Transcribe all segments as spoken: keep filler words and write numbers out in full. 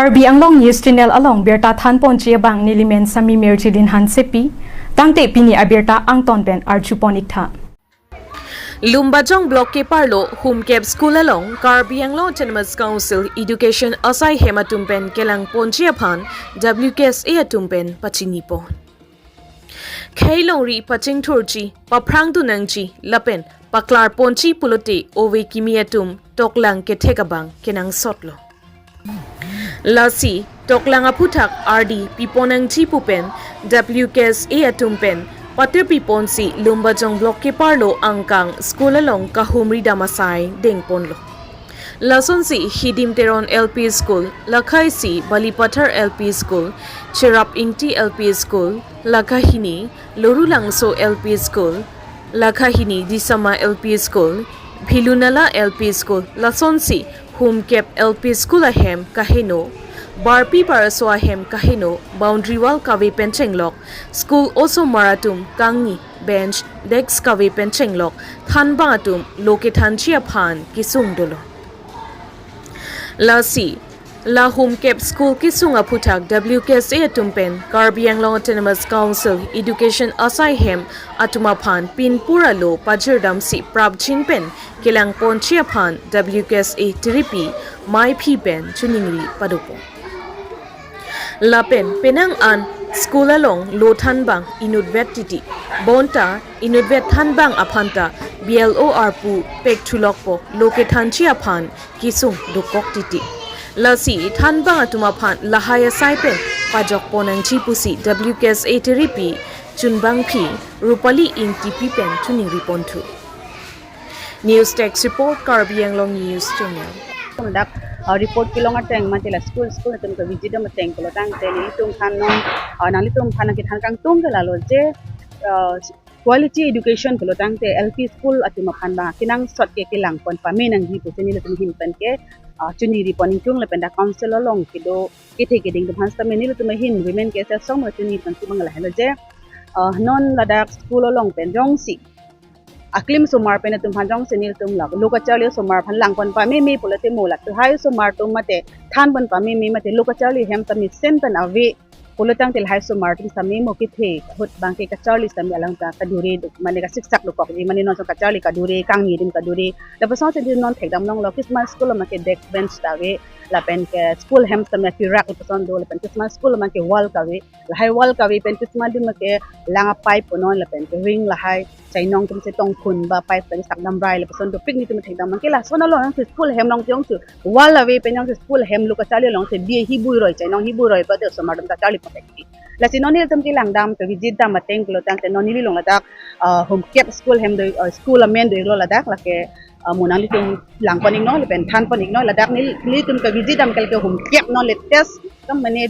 Karbi Anglong News Channel along birta thanponji abang nelimen Sami Mirjilin Hansepi, tangte pini abirta angton pen arjupon iktha. Lumbajong Block keparlo Humkep School along Karbi Anglong Autonomous Council Education asai hem atum pen kelangponji aphan W K S A atum pen pachinipon. Khei longri pachingthurji, paphrangdun nangji lapen paklarponji pulote ove kimi atum toklang kethek abang kenangsotlo. Lasi toklang aphuthak ardi pipon nangji pu pen W K S A atum pen patir piponsi Lumbajong Block keparlo angkang school along kahumri dam asai dengponlo. Lasonsi Hidim Teron L P School, lakhaisi Balipathar L P School, Cherap Ingti L P School, lakhahini Loru Langso L P School, lakhahini Disama L P School, Bhilunala L P School, lasonsi Humkep L P School ahem kaheno, barpi baraso ahem kaheno, boundary wall kave pen chenglok, school osomar atum kangni, bench, desk kave pen chenglok, thanbang atum lo kethanji aphan kesung dolo. Lasi, la Humkep School kesung aphuthak W K S A atum pen Karbi Anglong Autonomous Council Education asai hem atum aphan pinpur alo pajirdamsi prapjin pen kelangponji aphan W K S A tiripi maiphi pen choningri padopon. Lapen penang an school along lo thanbang inutvet titi. Bonta inutvet thanbang aphanta B L O arpu pekthulokpo, lo kethanji aphan kesung dokok titi. Lasi thanbang atum aphan lahai asai pen pajokpon nangji pusi W K S A tiripi chunbangpi Rupali Ingtipi pen choningriponthu. News Desk Report, Karbi Anglong News Channel. Dak, uh, report kelong ateng mate la school, school atum kavisit dam ateng pulo tangte nelitum aphan non, uh, nanglitum aphan nangkethan kangtung ke lalo je, uh, quality education pulo tangte L P school atum aphan bang kenangsot ke kelangpon pame nangji pusi nelitum ahin pen ke, uh, choniripon ingtung lapen dak council along kedo kethe keding atum aphan sitame nelitum ahin Women K S A asong chonipon si bang lahelo je, uh, non ladak school along pen jongsi aklim osomar pen atum aphan jongsi nelitum la lo kacharli osomar aphan langpon pameme pulote mo la lahai osomar atum mate thanpon pameme mate lo kacharli hem ta mesen pen ave pulo tangte lahai osomar atum sitame mo kethe ahut bang ke kacharli sitame alangta kadure do, mane kasiksak dokokji, mane non ason kacharli kadure, kangni adim kadure. Lapuson si non thekdam longlo, kismat school ma ke desk bench ta ave, lapen ke school hem sitame kirak lapuson do, lapen kismat school ma ke wall kave, lahai wall kave pen kismat adim ke lang a-pipe punon lapen ke ring lahai chainong atum si tongkhun ba pipe ta sakdam rai lapuson dopik nelitum thekdam abang ke lason along si school hem along jongsi wall ave pen jongsi school hem lo kacharli alongsi bi hibui roi chainong hibui roi ba de osomar atum ta charlipon thekji. Lasi non nelitum kelangdam kavisit dam ateng pulo tangte non neli along ladak, uh, Humkep school hem do, uh, school amen do-iklo ladak lake, uh, mo nanglitum langpon iknon lapen thanpon iknon ladak neli, nelitum kavisit dam ke lake Humkep non latest kam mane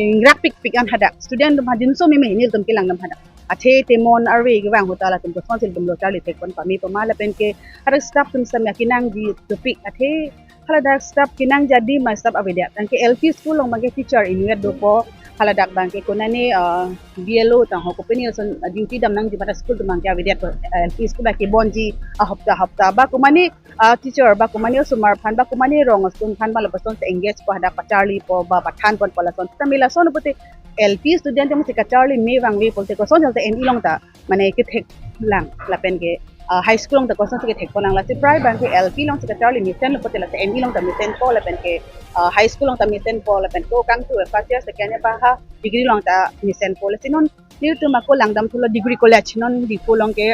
ingrak pikpik an hadak student atum aphan dinso meme nelitum kelangdam hadak. Athe temon arve kevang ahut ta latum kosonsi latum lo charli thekpon pame pama lapen ke hadak staff atum sitame kenangji dopik athe haladak staff kenangji adim ma staff avedet. Tangke L P school along bang ke teacher inutvet dopo, haladak bang ke konane, uh, B L O tang ho kopine ason, uh, duty dam nangji mate school atum bang ke avedet po, uh, L P school bang ke bonji ahopta hopta ba komane, uh, teacher ba komane osomar aphan ba komane rong atum aphan ba lapuson si engage po hadak pacharlipo ba pathanponpo lason. Sitame lason pulote L P student jongsi kacharli me vangve pulote koson jongsi M E along ta mane ketheklang lapen ke, uh, high school along ta kosonsi kethekpon lang lasi prai bang ke L P alongsi kacharli mesenlo pulote lasi M E along ta mesenpo lapen ke, uh, high school along ta mesenpo lapen ko kangtu first year second year ba ha degree along ta mesenpo lasi non nelitum ako langdamthulo degree college non Diphu along ke,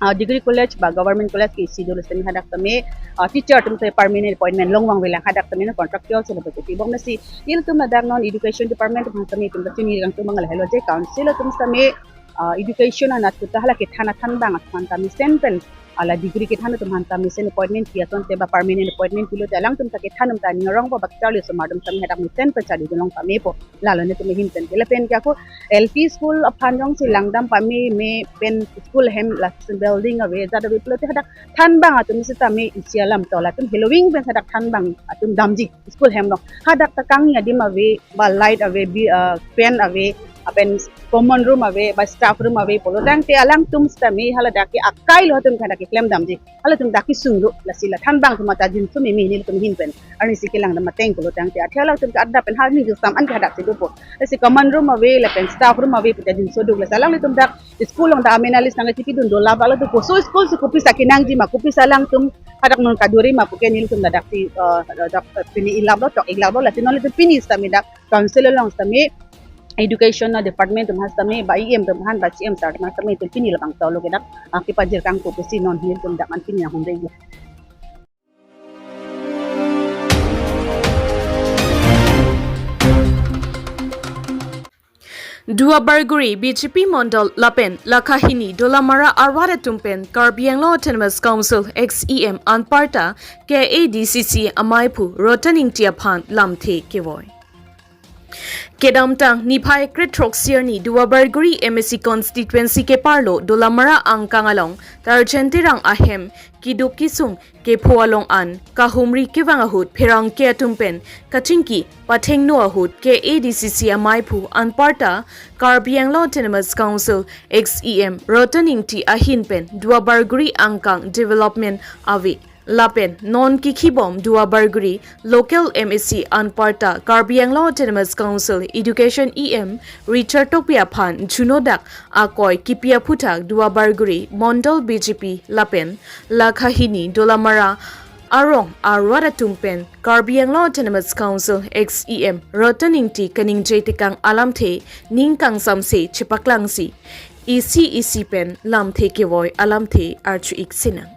uh, degree college ba government college ke isi dolo sitame hadak sitame, uh, teacher atum si permanent appointment long vangvelang hadak sitame non contractual si lapu ti bom lasi nelitum ladak non education department atum sitame itum ta chini kangtung abang lahelo je council atum sitame uh, education anat kuta hala kethan athanbang atum aphan ta mesen pen, uh, la degree kethan atum aphan ta mesen appointment pi asonte ba permanent appointment pilote alangtum ta kethan atum ta ning arong ba kacharli osomar atum sitame hadak mesen pen charli dun long pamepo lalo nelitum ahin pen ke lapen ke ako L P school aphan jongsi langdam pameme pen school hem la building ave jat ave pulote hadak thanbang atum sitame isi alam to latum heloving pen hadak thanbang atum damji school hem along hadak ta kangni adim ave ba light ave bi, uh, fan ave lapen common room ave, ba staff room ave pulo tangte alangtum sitame haladak ke akai lo atum khadak keklem damji. Halatum dak kesung lo, lasi la thanbang atum ta jinso meme nelitum ahin pen arnisi kelang dam ateng pulo tangte athe alangtum ke adap pen hal ni justam an ke hadak si dopo. Lasi common room ave lapen staff room ave pu ta jinso duk, lasi alanglitum dak school along dak amen alis nang chipi dun dola bala dopo. So school si kopisa kenangji ma, kopisa alangtum hadak non kaduri ma puke nelitum ladak si, eh, dak, eh, pini ilap lo, tok ilap lo, lasi non nelitum pini sitame dak council along sitame education department atum aphan sitame ba E M atum aphan ba C M sir atum aphan sitame nelitum pini labangso lo ke dak, ah, kepajir kangpu pusi non nelitum dak an pini nanghumri. Duarbagori B J P Mondol lapen Lakhahini Dolamara arat atum pen Karbi Anglong Autonomous Council ex E M anparta K A D C C amaiphu Rotan Ingti aphan lamthe kevoi. Kedamtang niphai krethrok sirni Duarbagori M A C constituency keparlo Dolamara angkang along Tarjan Terang ahem keduk kesung kepho along an kahumri kevang ahut pherangke atum pen kachingki pathengno ahut K A D C C amaiphu anparta Karbi Anglong Autonomous Council ex E M Rotan Ingti ahin pen Duarbagori angkang development ave lapen non kikhibom Duarbagori local M A C anparta Karbi Anglong Autonomous Council Education E M Richard Tokbi aphan juno dak akoi kipi aphuthak Duarbagori Mondol B J P lapen Lakhahini Dolamara arong arat atum pen Karbi Anglong Autonomous Council ex E M Rotan Ingti kaningje tekang alamthe ning kangsamse chepaklangsi isi isi pen lamthe kevoi alamthe arju-ik sinang.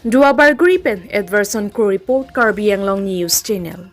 Duarbagori pen Edwardson Kro report, Karbi Anglong News Channel.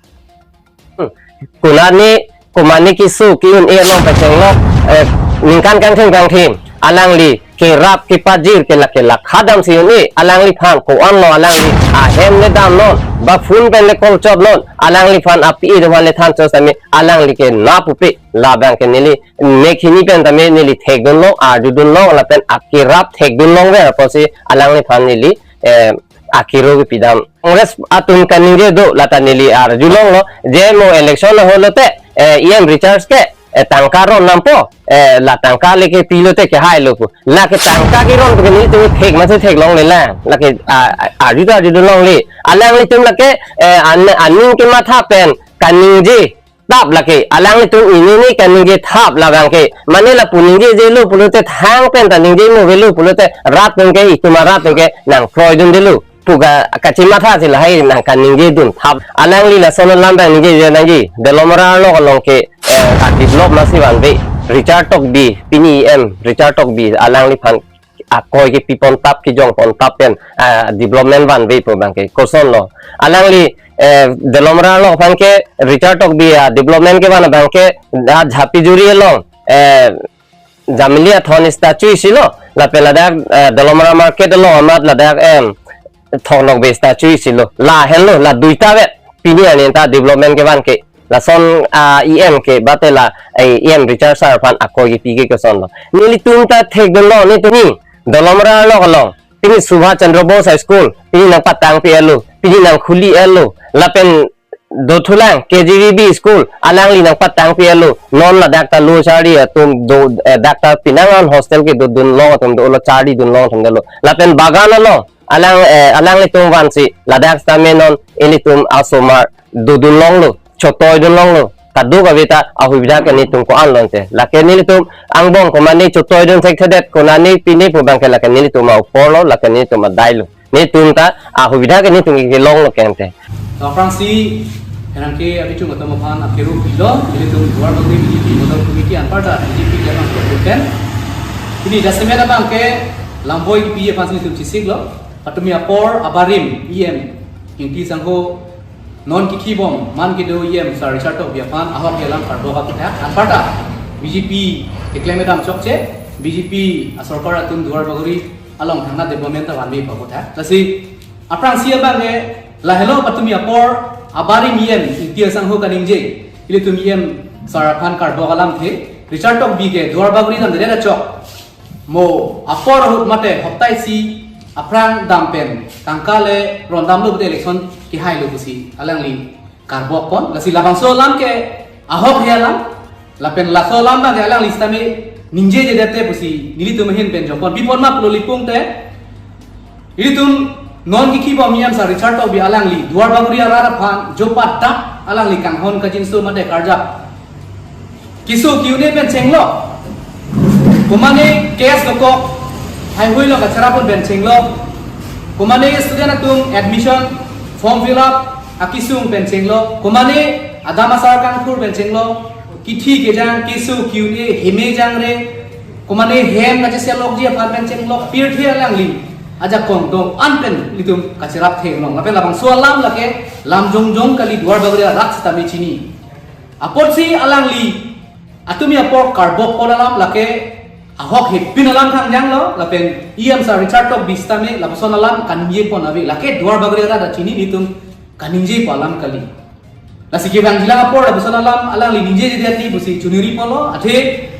Konane, komane keso ke-un-e along pachenglo, eh, ningkan kangthim kangthim alangli kerap kepajir kelak kelak hadam si un-e, alangliphan ko-an lo alangli ahem le damnon, ba phone pen le call chotnon, alangliphan api-e atum aphan le thancho sitame alangli ke na pupe, labang ke neli nek hini pen tame neli thekdunlong, arjudunlong, lapen akerap thekdunlong ver apotsi alangliphan neli, eh, akiro kepidam. Congress atum kaningje do lata neli arjulonglo, je mo election ahut lote, eh, E M Richard ke, eh, tangka ron nampo, eh, la tangka le kepi lote kehai lo pu. Lake tangka keron pu ke nelitum thek masi theklongle lang. Lake, ah, ah, arju ta arjudunlongle. Alanglitum lake, eh, an-, aning kematha pen kaningje thap lake, alanglitum ini ni kaningje thap labang ke. Mane lapu ningjejelo pulote thang pen ta ningje mo avelo pulote rat atum ke, itum arat atum ke nangkroidundelo pu ka kachimatha si lahai nang kaningjedun thap. Alangli lason alam abang ningjeje nangji. Dolamara arlo along ke, eh, ka-develop masi vanve. Richard Tokbi, pini E M Richard Tokbi alangliphan akoi kepipon thap, kejongpon thap pen, ah, development vanve pu abang ke. Kosonlo? Alangli, eh, Dolamara arlo aphan ke Richard Tokbi, ah, development kevan abang ke, ah, Jhapijuri along, eh, Jamili Athon statue isilo, lapen ladak, eh, Dolamara market along amat ladak, em, Thong Nokbe statue isilo. Lahenlo, la duita vet. Pini anin ta development kevan ke. Lason, ah, E M ke bate la, eh, E M Richard sir aphan akoi kepi ke kosonlo? Nelitum ta thekdunlo, nelitum ni Dolamara arlo along, pini Subhash Chandra Bose High School pini nangpatang pi-etlo, pini nangkhuli etlo, lapen dothulang K G V B school alangli nangpatang pi-etlo, non ladak ta lo charli atum do, eh, dak ta pinangan hostel kedodunlong atum dolo, charlidunlong atum dolo, lapen bagan along alang, eh, alanglitum vansi ladak sitame non ilitum asomar dodunlonglo, chotoidunlonglo, kadokave ta ahubidha ke nelitum ko-an lo ante. Lake nelitum angbong komane chotoidun thekthedet, konane pine pu abang ke lake nelitum aupor lo, lake nelitum adai lo. Nelitum ta ahubidha ke nelitum kelonglo ke ante. To aphrangsi pherangke abitung atum aphan akero pilo, nelitum Duarbagori B J P Mondol Committee anparta B J P jama kepuken. Pini jasemet abang ke lamboi kepi aphan si nelitum chesiklo. Patumi apor abarim E M Ingti sangho non kikhibom man kedo E M sir Richard Tokbi aphan ahok alam karbok aputhak anparta B J P keklem kedam chokche, B J P asorkar atum Duarbagori along thangnadet development ta vanve pu aputhak. Lasi aphrangsi abang ke lahelo patumi apor abarim E M Ingti sangho kaningje, ilitum E M sir aphan karbok alamthe, Richard Tokbi ke Duarbagori damde achok mo apor ahut mate hopta isi aphrang dam pen tangka le rondamlo pulote election kehailo pusi alangli karbokpon. Lasi labangso alam ke ahok he alam, Lapen laso alam abang alangli sitame ningjejedet te pusi nelitum ahin pen jongpon. Pi apot ma pulo pulote, ilitum non kikhi bom E M sir Richard Tokbi alangli Duarbagori arat aphan jopatta alangli kanghon kangjinso mate karjap, keso ke-un-e pen chenglok, komane case dokok, haihui lo kacharap un pen chenglok, komane student atum admission form fill up akesung pen chenglok, komane adam asar kangthur pen chenglok, kithi kejang, keso ke-un-e, heme jangre, komane hem kacheselokji aphan pen chenglok, pirthe alangli ajakong do-an pen ilitum kacharap theklong. Lapen labangso alam lake lam jongjong kali, Duarbagori arat sitame chini. Apotsi alangli atumi apor karbok pon alam lake ahok hepin alam thangjanglo, lapen E M sir Richard Tokbi sitame lapuson alam kaningje pon ave, lake Duarbagori arat ta chini, ilitum kaningje pu alam kali. Lasi kevangjilang apor lapuson alam alangli ningjejedet ni pusi chuniri ponlo, athe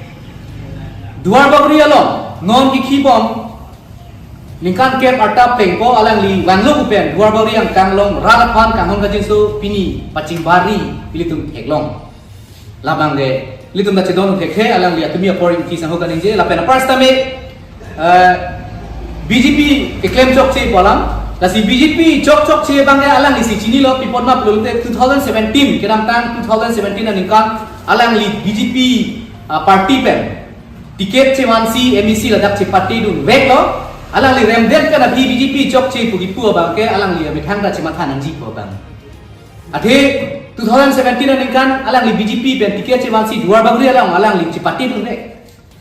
Duarbagori along non kikhi bom ningkan kep arta plengpo alangli vanglo pu pen Duarbagori angkang along rat aphan kanghon kangjinso pini pachingbari ilitum theklong. Labang de ilitum ta chedon thekthe, alangli atumi apor ingti sangho kaningje. Lapen apar sitame, eh, B J P keklem chokche pu alam. Lasi B J P chok chokche abang ke alangli si chinilo, pi apot ma pulote two thousand seventeen, kedamtang two thousand seventeen aningkan alangli B J P, ah, party pen ticket chevansi M A C ladak chepatedun veklo. Alangli remdet pen aphi B J P chokche pu kipu abang ke alangli amethang ta chematha nangji pu abang. Athe two thousand seventeen aningkan alangli B J P pen ticket chevansi Duarbagori along alangli chepatedun vek.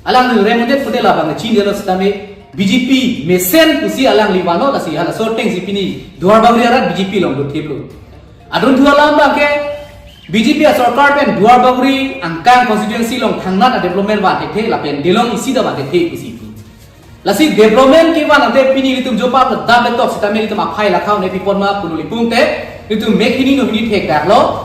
Alangli remdet pute labang chinilo sitame B J P mesen pusi alangli vanlo, lasi halaso atengsi pini Duarbagori arat B J P along dothiplo. Adunthu alam abang ke B J P asorkar pen Duarbagori angkang constituency along thangnat a-development van thekthe lapen delong isi ta van thekthe pusi pu. Lasi development kevan ante pini ilitum jopa dam betok sitame ilitum aphai lakha un-e, pi apot ma pulo pulote ilitum mek hini no hini thekdaklo.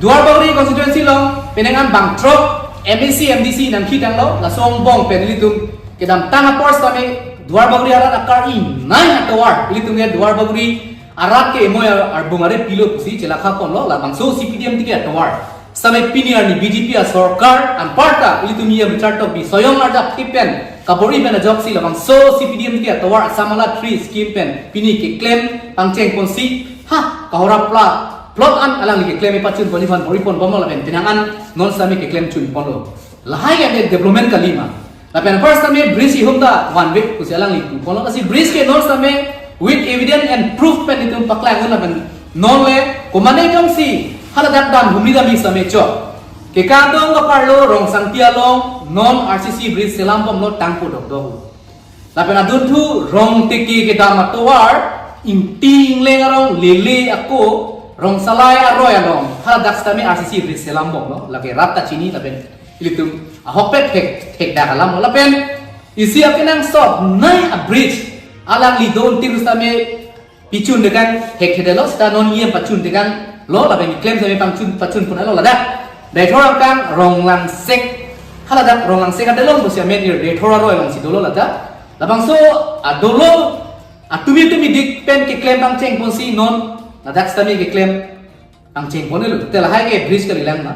Duarbagori constituency along penang an bangthrok M A C M D C nangketanglo, laso angbong pen ilitum kedamtang apor sitame Duarbagori arat akar-i nai atovar ilitum ke Duarbagori arat ke emoi ar-, arbung are pilo pusi chelakha ponlo, labangso C P D M ticket atovar. Sitame pini arni B J P asorkar anparta ilitum E M Richard Tokbi soyong arjap kepen kabor-i pen ajoksi labangso C P D M ticket atovar Assam Mala three scheme pen pini keklem pangcheng ponsi, ha, kahora pla plot an alangli keklem pachun ponji aphan bor-i pon bomlo lapen penang an non sitame keklem chun ponlo. Lahai ke development kalima. Lapen first time bridge ihum ta one way pusi alangli pu ponlo, lasi bridge ke non sitame with evidence and proof pen itum paklang un lapen non le komane jongsi haladak dam humri dam sitame chok. Kekang dong kaparlo Rongsangti along non R C C bridge selam bomlo tangpo dokdok. Lapen adunthu Rongteke kedam atovar, Ingti Ingleng arong lele ako, Rongsalai aroi along haladak sitame R C C bridge selam bomlo, lake rat ta chini lapen ilitum ahokpet thek, thekdak alam lapen isi akenangsot nai a-bridge alangli don tin sitame pichun dekang thekthedetlo, sita non E M pachun dekanglo lapen klem sitame pangchun pachun pon-etlo ladak. Dethor angkang Ronglangsek, haladak Ronglangsek adelong pusi amen ir Dethor aroi alongsi dolo ladak. Labangso adolo atumi tumi dik pen keklem pangcheng ponsi non ladak sitame keklem pangcheng pon-etlo, te lahai ke bridge kalilang ma.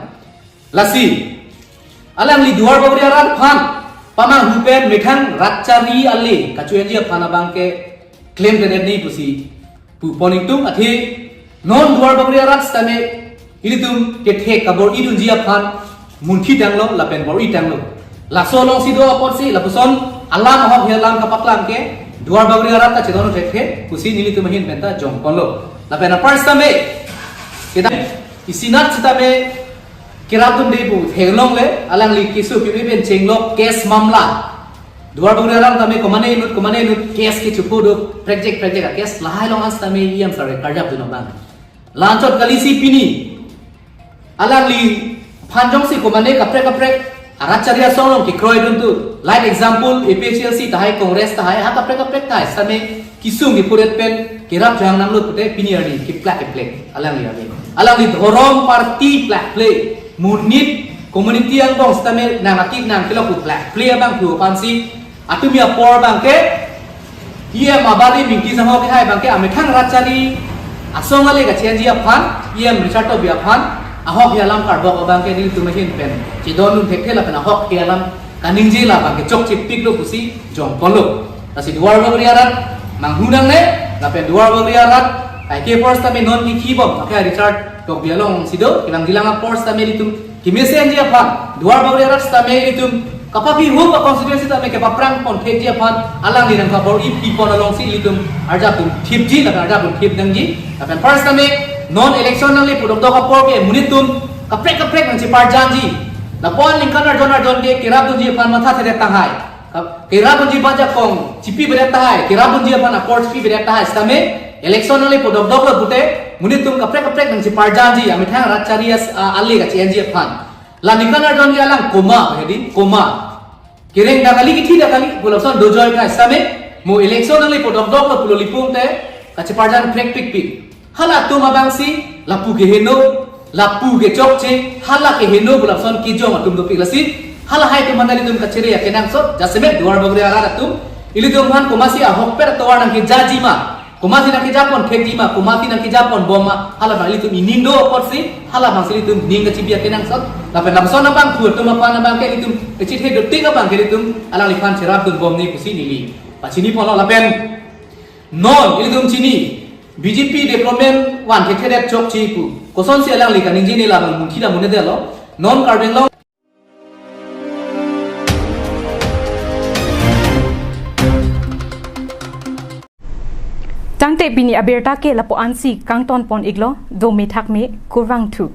Lasi alangli Duarbagori arat aphan pamanghu pen methang ratchari ale kachoji aphan abang ke klemdedet ni pusi pu pon ingtung, athe non Duarbagori arat sitame ilitum kethek kabor-idunji aphan munthi tanglo lapen bor-i tanglo. Laso alongsi do apotsi lapuson alam ahok hi alam kapaklang ke Duarbagori arat ta chedon thekthe pusi nelitum ahin pen ta jong ponlo. Lapen apar sitame kita isinat sitame kerap dun de pu theklongle, alangli keso ke-un-e pen chenglok case mamla. Duarbagori arat tame komane inut komane inut case kechopo do, prekjek prekjek a-case lahai along an sitame E M sir karjap dun abang. La-anchot kalisi pini alangli aphan jongsi komane kaprek kaprek aratchari asong along kekroidun tu. Like example, A P H L C tahai, Congress tahai, ha kaprek kaprek tahai sitame kesung kepuret pen kerap jang nanglo pute pini arni keplak keplek alangli arni. Alangli dhorom party plak plek, monit community angbong sitame nang atik nang kelok pu plak plek abang pu aphansi atumi apor abang ke E M abari mingki sangho kehai abang ke amethang ratchari asong ale kacheji aphan, E M Richard Tokbi aphan Ahok he alam karbok abang ke nelitum ahin pen chedondun thekthe lapen ahok he alam kaningje labang ke chokchepiklo pusi jongkonlo. Lasi Duarbagori arat manghu nangne, lapen Duarbagori arat kaike apor sitame non kikhi bom, ake Richard Tokbi alongsi do, kevangjilang apor sitame ilitum kemesenji aphan, Duarbagori arat sitame ilitum kapapi hup a constituency sitame kepaphrang pon thekji aphan, alangli nangkabor-i pipon alongsi ilitum arjap dun thipji, lapen arjap dun thip nangji. Lapen first sitame non election nangli pu dokdok apor ke monit atum kaprek kaprek nangcheparjanji. Lapu-an ningkan arjon arjon ke kerap dunji aphan mathathedet tahai. Ka-, kerap dunji bajakong chipibedet tahai, kerap dunji aphan apor chipibedet tahai sitame election nangli pu dokdoklo pute monit atum kaprek kaprek nangcheparjanji, amethang rat chari as-, a, ale kachi-enji aphan. La ningkan arjon ke alang koma, hedi, koma. Kereng dak kali, kithi dak kali, pu lapuson dojoi kai sitame, mo election nangli pu dokdoklo pulo lipung te, kacheparjan prekpikpik. Halatum abangsi lapu keheno, lapu kechokche, hala keheno pu lapuson kejong atum dopik lasi, halahai atum aphan ilitum kachere akenangsot, jasemet Duarbagori arat atum, ilitum aphan komatsi ahokpet atovar nangkejaji ma, komatsi nangkejapon thekji ma, komatsi nangkejapon bom ma, halabang ilitum ining do apotsi, halabangsi ilitum ning kachibi akenangsot, lapen lapuson abang thu atum aphan abang ke ilitum kachethe dotik abang ke ilitum alangliphan cherap dun bomne pusi neli pachini ponlo lapen non ilitum chini B J P development van thethedet chokche pu. Kosonsi alangli kaningje ne labang munthi dam un-edetlo. Non Karbi Anglong. Tangte pini abirta ke lapu-ansi kangton pon iklo, dome thakme, kurvangthu.